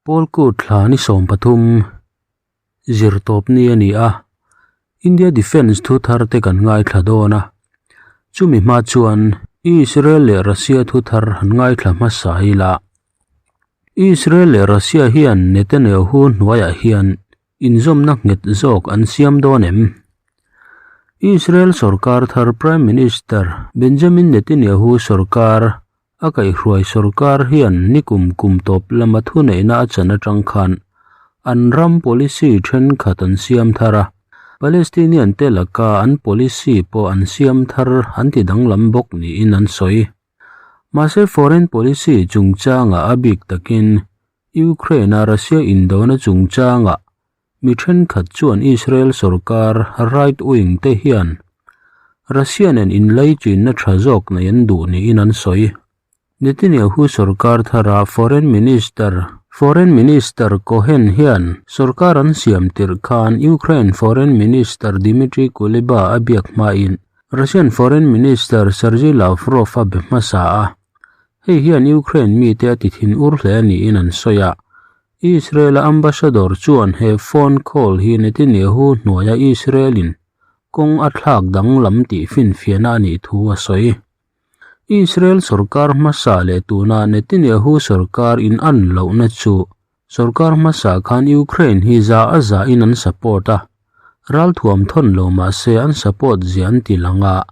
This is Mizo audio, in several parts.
Pawlkut thla ni 13 zirtawp ni a ni a, India Defence thu thar te kan ngaithla dawn a. Chumi hma chuan Israel leh Russia thu thar han ngaithla hmasa ila. Israel leh Russia hian Netanyahu hnuaiah hian inzawmna nghet zawk an siam dawn em? Israel sorkar thar Prime Minister Benjamin Netanyahu sorkar A kaihhruai sorkar hian nikum kum tawp lama thuneihna a chan atang khan an ram policy thenkhat an siam thar a, Palestinian te laka an policy pawh an siam thar an ti danglam bawk niin an sawi. Mahse foreign policy chungchangah a bik takin Ukraine-a Russia indona chungchangah Mi thenkhat chuan Israel sorkar right wing te hian Russia nen inlaichinna tha zawk nei an duh niin an sawi. Netanyahu sorkar thara Foreign Minister Foreign Minister Cohen hian sorkar an siam tirh khan Ukraine Foreign Minister Dmitry Kuleba a biak hmain Russian Foreign Minister Sergei Lavrov a be hmasa a, hei hian Ukraine mite a ti thinur hle niin an sawi a. Israel-a ambassador chuan he phone call hi Netanyahu hnuaia Israel-in kawng a thlak danglam tih finfiahna a nih thu a sawi. Israel sorkar hmasa leh tuna Netanyahu sorkar in an lohna chu sorkar hmasa khan Ukraine hi za a za in an support a, ralthuam thawn lo mah se an support zia an ti lang a,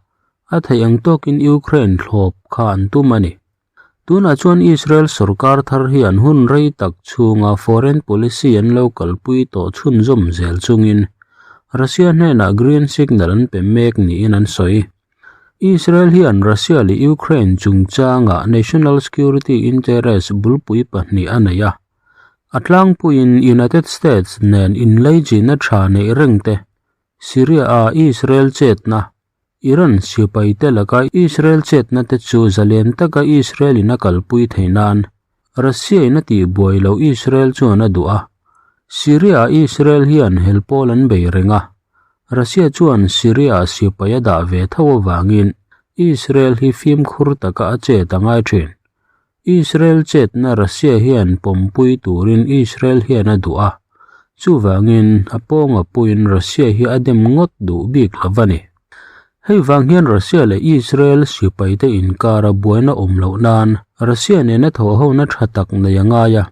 a theih ang tawkin Ukraine thlawp kha an tum a ni. Tunah chuan Israel sorkar thar hian hun rei tak chhunga foreign policy an lo kalpui tawh chhunzawm zel chungin Russia hnenah green signal an pe mek niin an sawi. Israel hian Russia leh Ukraine chungchangah national security interest bulpui pahnih a nei a. A tlangpuiin United States nen inlaichinna tha neih reng te, Syria-a Israel chetna Iran sipaite laka Israel chetna te chu zalen taka Israel in a kalpui theih nan Russia in a tihbuai loh Israel chuan a duh a. Syria ah Israel hian hel pawl an bei reng a, Russia chuan Syria ah sipai a dah ve tho avangin Israel hi fimkhur taka a chet a ngai thin. Israel chetna Russia hian pawmpui turin Israel hian a duh a, chuvangin a pawnga puiin Russia hi a dem ngawt duh bik lo a ni. Hei vang hian Russia leh Israel sipaite inkara buaina awm loh nan Russia nena thawhhona tha tak nei a ngai a.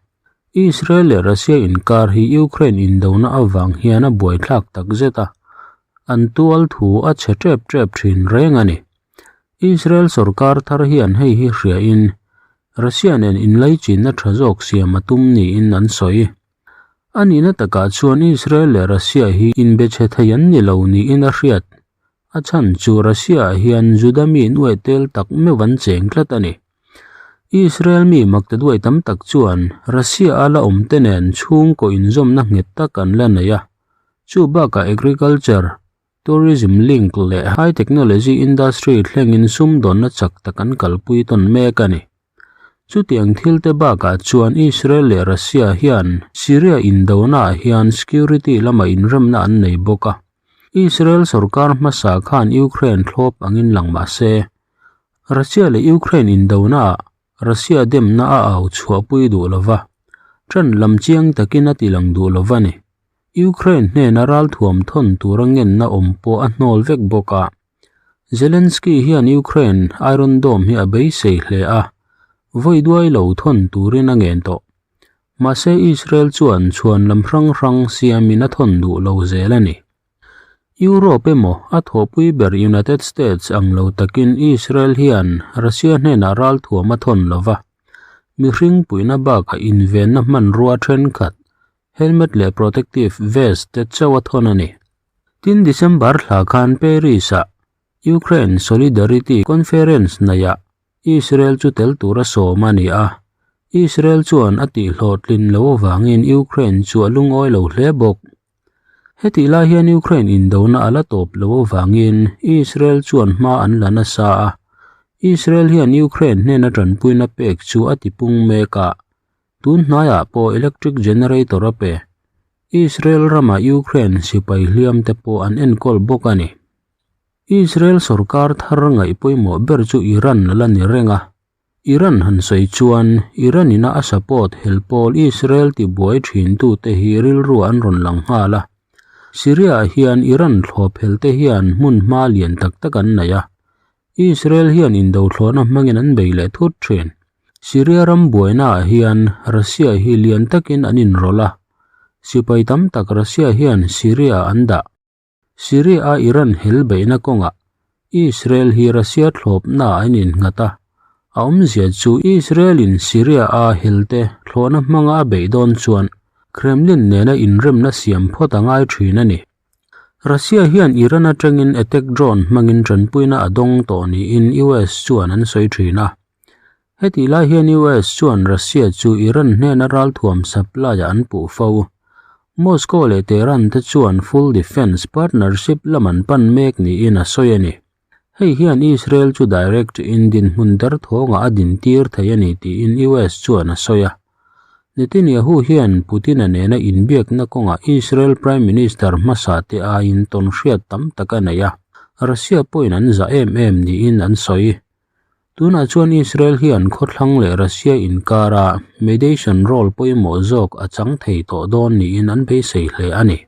Israel leh Russia inkar hi Ukraine indona avang hian a buaithlak takzet a, an tual thu a chhe tep tep thin reng a ni. Israel sorkar thar hian hei hi hriain Russia nen inlaichinna tha zawk siam a tum niin an sawi. A nihna takah chuan Israel leh Russia hi inbe chhe thei an ni lo niin a hriat. A chhan chu Russia-ah hian Juda mi nuai tel tak meuh an cheng tlat a ni. Israel mi maktaduai tam tak chuan Russia-a la awmte nen chhungkaw inzawmna nghet tak an la nei a, chu bakah agriculture, Tourism link leh high technology industry thlengin sumdawnna chak tak an kalpui tawn mek a ni. Chutiang thil te bakah chuan Israel leh Russia hian Syria indonaah hian security lama inremna an nei bawk a. Israel sorkar hmasa khan Ukraine thlawp angin lang mah se, Russia leh Ukraine indonaah Russia demna a au chhuahpui duh lova, ṭan lam chiang takin a tilang duh lova ni. Ukraine hnena ralthuam thawn tura ngenna awm pawh a hnawl vek bawk a. Zelensky hian Ukraine Iron Dome hi a beisei hle a, vawi duai lo thawn turin a ngen tawh. Mahse Israel chuan chhuan lam hrang hrang siamin a thawn duh lo zel a ni. Europe emaw a thawhpui ber United States ang lo takin Israel hian Russia hnenah ralthuam a thawn lo va, mihring puihna bakah invenna hmanrua thenkhat Helmet leh protective vest te chauh a thawn a ni. Tin December thla khan Paris-ah Ukraine Solidarity Conference neihah Israel chu tel tura sawm a ni a, Israel chuan a tihhlawhtlin loh avangin Ukraine chu a lungawi lo hle bawk. Hetih lai hian Ukraine indona a la tawp loh avangin Israel chuan hma an la nasa a, Israel hian Ukraine hnena tanpuina pek chu a tipung mek a, Tun hnaiah pawh electric generator a pe. Israel rama Ukraine sipai hliam te pawh an enkawl bawk a ni. Israel sorkar thar ngaih pawimawh ber chu Iran la ni reng a. Iran han sawi chuan Iran ina a support hel pawl Israel tibuai thintute hi rilru an rawn lang nghal a. Syria ah hian Iran thlawp hel te hian hmun hma lian tak tak an nei a. Israel hian indo thlawhna hmangin an bei leh thut thin. Syria ram buaina ah hian Russia hi lian takin an inrawlh a. Sipai tam tak Russia hian Syria ah an dah. Syria-a Iran hel beihna kawngah Israel hi Russia thlawpnaah an innghat a, a awmzia chu Israel-in Syria-a helte thlawhna hmanga a beih dawn chuan Kremlin nena inremna siam phawt a ngai thin a ni. Russia hian Iran atangin attack drone hmangin tanpuina a dawng tawh niin US chuan an sawi thin a. Hetih lai hian US chuan Russia chu Iran hnena ralthuam supply-ah an puh fo. Moscow leh Tehran te chuan full defence partnership lam an pan mek niin a sawi a ni. Hei hian Israel chu direct in dinhmun derthawngah a dintir thei a ni tiin US chuan a sawi a. Netanyahu hian Putin-a nena inbiakna kawngah Israel Prime Minister hmasa te aiin tawnhriat tam tak a nei a, Russia pawhin an zah em em niin an sawi. Tunah chuan Israel hian khawthlang leh Russia inkara mediation role pawimawh zawk a chang thei tawh dawn niin an beisei hle a ni.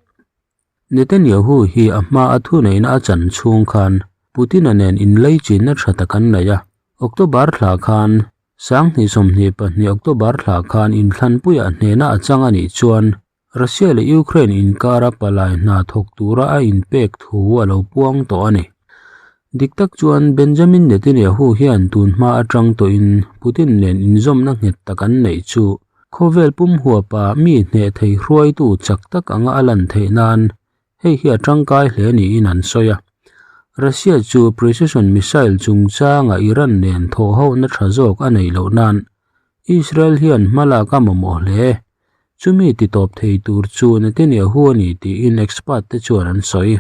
Netanyahu hi a hma a thuneihna a chan chhung khan Putin-a nen inleichinna tha tak an nei a, October thla khan 2022 October thla khan inthlanpuiah hnehna a chang a nih chuan Russia leh Ukraine inkara palai hna thawk tura a inpek thu a lo puang tawh a ni. Dik tak chuan Benjamin Netanyahu hian tun hma atang tawhin Putin nen inzawmna nghet tak an neih chu khawvel pum huapa mi hneh thei hruaitu chak tak anga a lan theih nan hei hi a tangkai hle niin an sawi a. Russia chu precision missile chungchanga Iran nen thawhhona tha zawk a neih loh nan Israel hian hmalak a mamawh hle. Chumi titawp thei tur chu Netanyahu a ni tiin expert te chuan an sawi.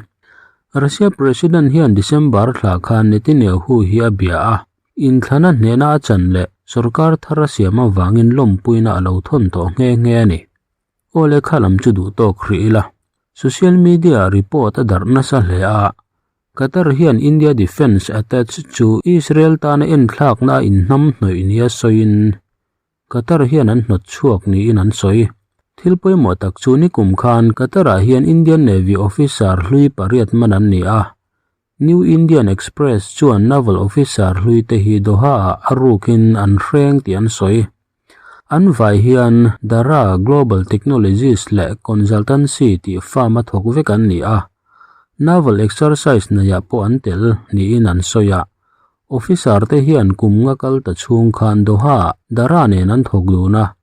Russia President hian December thla khan Netanyahu hi a bia a, inthlana hnehna a chan leh sorkar thar a siam avangin lawmpuina a lo thawn tawh nghe nghe a ni. Aw le kha lam chu duh tawk hrih ila. Social media ah report a darh nasa hle a, Qatar hian India Defence Attach chu Israel tana enthlakna a inhnamhnawih nia sawiin Qatar hian an hnawt chhuak niin an sawi. Thil pawimawh tak chu nikum khan Qatar-ah hian Indian Navy officer hlui pariat man an ni a. New Indian Express chuan naval officer hlui te hi Doha-ah a rukin an hreng tih an sawi. An vai hian Dara Global Technologies leh Consultancy tih firm a thawk vek an ni a. Naval exercise neiah pawh an tel niin an sawi a. Officer te hian kum nga kal ta chhung khan Doha ah Dara nen an thawk dun a.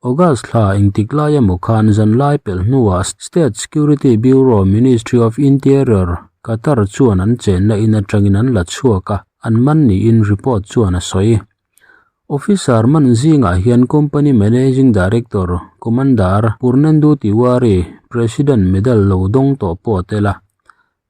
August thla engtik lai emaw khan zanlai pelh hnuah State Security Bureau Ministry of Interior Qatar chuan an chenna in atangin an la chhuak a, an man niin report chuan a sawi. Officer man zingah hian Company Managing Director Commander Purnendu Tiwari President Medal lo dawng tawh pawh a tel a,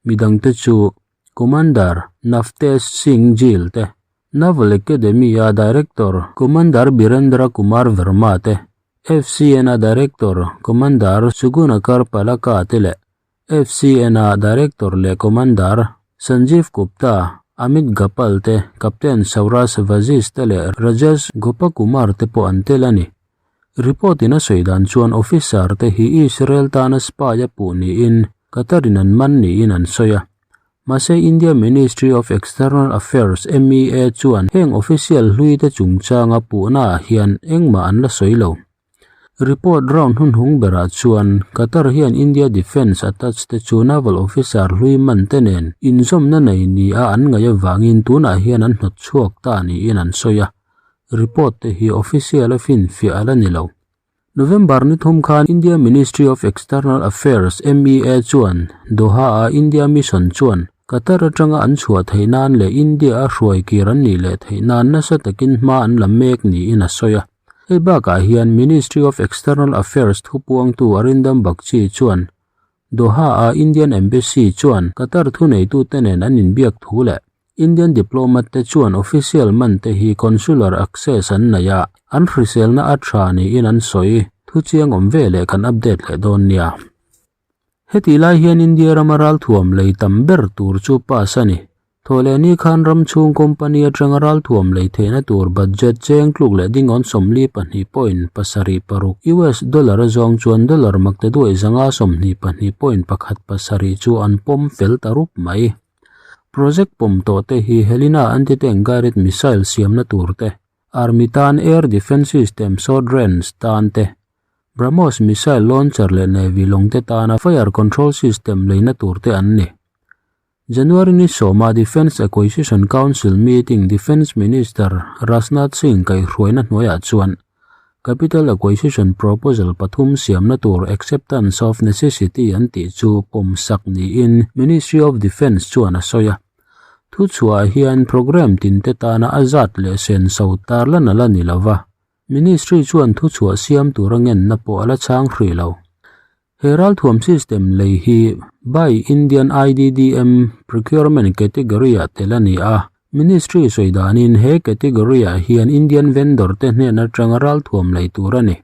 midangte chu Commander Navtej Singh Gill te, Naval Academy-a Director Commander Birendra Kumar Verma te, FCN-a Director Commander Sugunakar Palaka te leh FCN-a Director leh Commander Sanjeev Gupta, Amit Gapal te, Captain Saurabh Vazis te leh Rajesh Gopakumar te pawh an tel a ni. Report-in a sawi dan chuan officer te hi Israel tana spy a puh niin Qatar-in an man niin an sawi a. Mahse India Ministry of External Affairs, MEA, chuan heng official hlui te chungchanga puhnaah hian engmah an la sawi lo. Report round hunhung berah chuan Qatar hian India Defence Attach te chu naval officer hlui man te nen inzawmna nei nia an ngaih avangin tunah hian an hnawt chhuak ta niin an sawi a. Report te hi official a finfiah a la ni lo. November ni thum khan India Ministry of External Affairs, MEA, chuan Doha-a India Mission chuan Qatar atanga an chhuah theih nan leh India-a hruai kir an nih leh theih nan nasa takin hma an la mek niin a sawi a. Hei bakah hian Ministry of External Affairs thupuangtu Arindam Bagchi chuan Doha-a Indian Embassy chuan Qatar thuneitute nen an inbiak thu leh Indian diplomat te chuan official man te hi consular access an nei a, an hriselna a tha niin an sawi. Thu chiang awm ve leh kan update leh dawn nia. Hetih lai hian India rama ralthuam lei tam ber tur chu pass a ni. Thawhlehni khan ram chhung company atanga ralthuam lei theihna tur budget cheng tluk leh dingawn 42 point pasarih paruk US dollar a zawng chuan dollar makte duai zanga 22 point pakhat pasarih chu an pawm fel ta rup mai. Project pawm tawh te hi Helina anti-tank guided missile siamna tur te, Army tan air defence system short range tan te, BrahMos missile launcher leh Navy lawng te tana fire control system leina tur te an ni. January ni sawma Defence Acquisition Council meeting Defence Minister Rajnath Singh kaihhruaina hnuaiah chuan Capital Acquisition Proposal pathum siamna tur Acceptance of Necessity an tih chu pawmsak niin Ministry of Defence chuan a sawi a. Thuchhuahah hian programme tinte tana a zat leh senso tarlan a la ni lova, Ministry chuan thuchhuah siam tura ngenna pawh a la chhang hrih lo. He ralthuam system lei hi Buy Indian IDDM Procurement category-ah tel a ni a. Ministry sawi danin he category-ah hian Indian vendor te hnen atanga ralthuam lei tur a ni.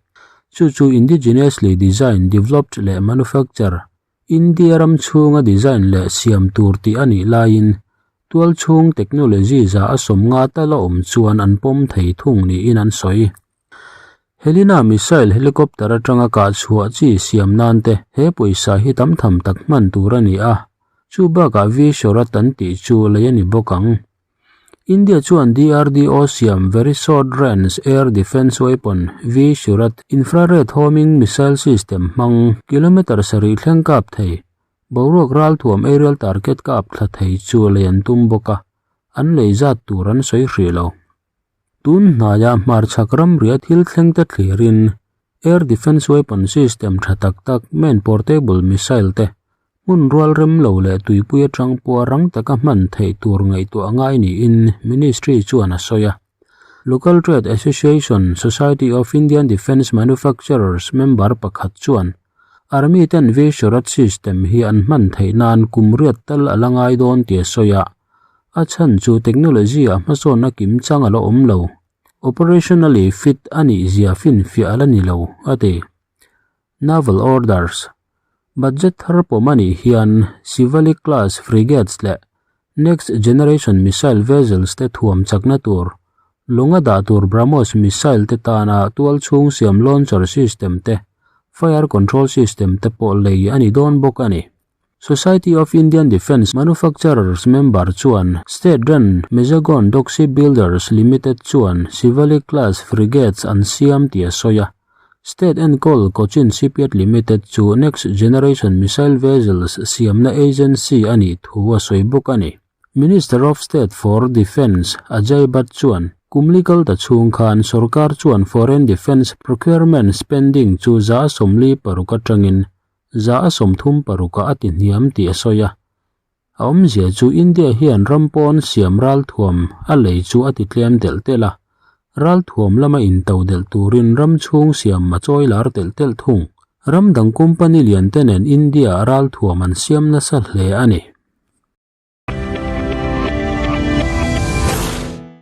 Chu chu indigenously designed, developed leh manufacture, India ram chhunga design leh siam tur tih a nih laiin tual chhung technology za a 50 tal a awm chuan an pawm thei thung niin an sawi. Helina missile helicopter atanga kah chhuah chi siam nan te he pawisa hi tam tham tak hman tur a ni a, chu bakah V-Shorat an tih chu lei a ni bawk ang. India chuan DRDO siam Very Short Range Air Defence Weapon, V-Shorat, infrared homing missile system hmang kilometre sarih thleng kap thei, boruak ralthuam aerial target kap thla thei chu lei an tum bawk a, an lei zat tur an sawi hrih lo. Tun hnaia hmarchhak ramria thil thleng te thlirin Air Defence Weapon System tha tak tak man portable missile te hmun rual rem lo leh tuipui atang pawha rang taka hman theih tur ngaihtuah ngai niin Ministry chuan a sawi a. Local Trade Association Society of Indian Defence Manufacturers member pakhat chuan Army ten V-Shorat system hi an hman theih nan kum riat tal a la ngai dawn tih a sawi a. A chhan chu technology ah hmasawnna kim chang a la awm lo. Operationally fit a nih zia finfiah a la ni lo, a ti. Naval Orders Budget thar pawm a nih hian Shivalik class frigates leh Next Generation missile vessels te thuam chakna tur, lung a dah tur BrahMos missile te tana tual chhung siam launcher system te, fire control system te pawh lei a ni dawn bawk a ni. Society of Indian Defence Manufacturers member chuan State run Mazagon Dock Shipbuilders Limited chuan Shivalik class frigates an siam tih a sawi a. State enkawl Cochin Shipyard Limited chu Next Generation Missile Vessels siamna agency a nih thu a sawi bawk a ni. Minister of State for Defence Ajay Bhatt chuan kum li kal ta chhung khan sorkar chuan foreign defence procurement spending chu 46% atangin 36% a ti hniam tih a sawi a. A awmzia chu India hian ram pawn siam ralthuam a lei chu a ti tlem telh telh a, ralthuam lama into delh turin ram chhung siam a chawi lar telh telh thung. Ram dang company lian te nen India ralthuam an siam nasa hle a ni.